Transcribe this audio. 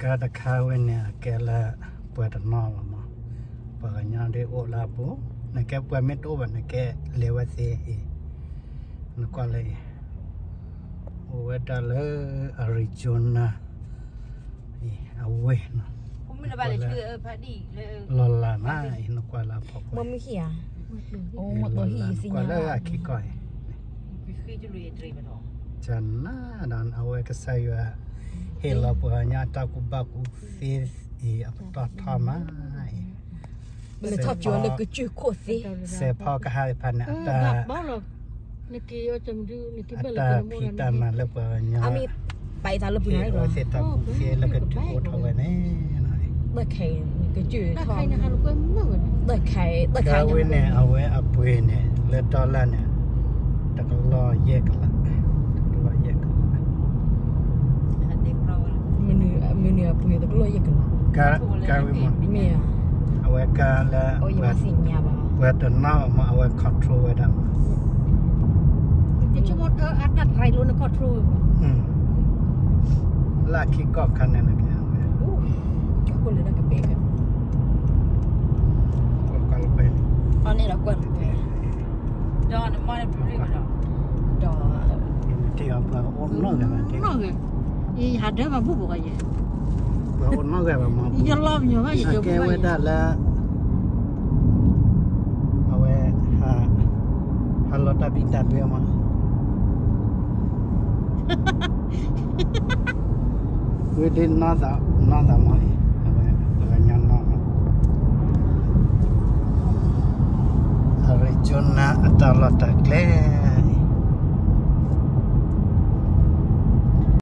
ကါတခါဝဲန့ၣ် အကဲလၢ ပှၤတနီၤဘၣ်မး, ပှၤကညီဒ်အိၣ်လၢအပူၤ, နကဲပှၤမ့ၢ်တအိၣ်ဘၣ် နကဲလဲၤဝဲသ့အံၤ, နကွၢ်လၢအံၤ, အိၣ်ဝဲဒၣ်လၢ Arizona အံၤ အဝ့ၢ်နီၤ, လီၤလးမးအံၤ နကွၢ်လၢအဖီခိၣ်, လီၤလး နကွၢ်လၢအခံကီၢ်အံၤ ကနၤဒီး အဝဲကစၢ်ယွၤ ဟ့ၣ်လီၤပှၤကညီအတၢ်ကူၣ်ဘၣ်ကူၣ်သ့အံၤ အပတီၢ်ထီမးအံၤ, လၢထီၣ်ကၠိလၢကစၢၢ်ခိၣ်သ့, စဲးဖီကဟၣ်သ့ၣ်တဖၣ်န့ၣ် အတၢ် အတၢ်ဖံးတၢ်မၤလၢပှၤကညီ အဝဲသ့ၣ်တၢ်ကူၣ်သ့လၢကတုၤအိၣ်ထီၣ်ဝဲန့ၣ်, ကါဝဲန့ၣ် အဝဲအပှ့ၤန့ၣ် လၢ dollar န့ၣ် တကလီၢ်ယဲၢ်ကလး, တကလီၢ်ယဲၢ်ကလး မနုၤအပှ့ၤတကလီၢ်ယဲၢ်ကလး, ကါဝဲမ့ၢ်, မ့ၢ်ဧါ, အဝဲကါလၢ ပှၤတနီၤမး အဝဲ control ဝဲဒၣ်မး, လၢခံကီၢ်ခါန့ၣ်န့ၣ်ကဲဝဲ, အန့ၣ်ဒီးကွၢ်လီၤ, ဒီး ပှၤအိၣ်နီၢ်ဂၤဘၣ်, ယဟးဒၢဘၣ်ဘူၣ်ဘၣ်ယဲ, ပှၤအိၣ်နီၢ်ဂၤဘၣ်မး, ယလီၤပညီဘၣ် ယကဲဝဲဒၣ်လၢ အဝဲ ဟးလီၤတၢ်ဘံၣ်တၢ်ဘၢမး, ဝဲဒၣ်နီၢ်သးမး, အဝဲပှၤကညီနီၢ်မး, Arizona အတၢ်လီၢ်တၢ်ကျဲ